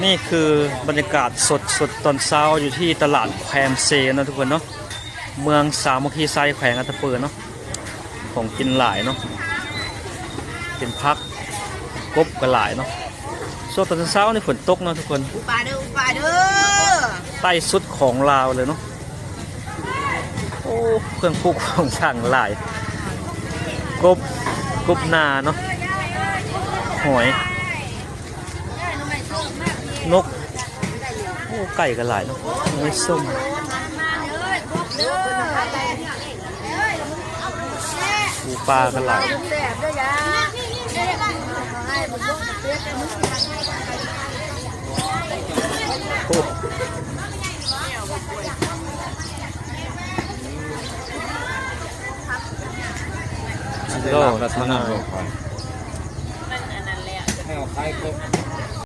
ນີ້ຄືບັນຍາກາດສົດໆຕອນເຊົ້າຢູ່ທີ່ຕະຫຼາດແຄມເຊເນາະທຸກຄົນເນາະ, ເມືອງສາມັກຄີໄຊ ແຂວງອັດຕະປືເນາະ. ຂອງກິນຫຼາຍເນາະ, ເປັນຜັກ ກົບກໍຫຼາຍເນາະ. ຊ່ວງຕອນເຊົ້ານີ້ຝົນຕົກເນາະທຸກຄົນ. ອູປາເດີ ອູປາເດີ. ໃຕ້ສຸດຂອງລາວເລີຍເນາະ. ໂອ້ ເຄື່ອງປຸກຂອງສ້າງຫຼາຍ, ກົບ ກົບນາເນາະ, ຫອຍ ນົກ. ໂອ້ ໄກ່ກໍຫຼາຍເນາະ, ໜ່ວຍສົ້ມ. ປູປາກໍຫຼາຍ. ໂອ້ ໂລລະເທົ່ານັ້ນ.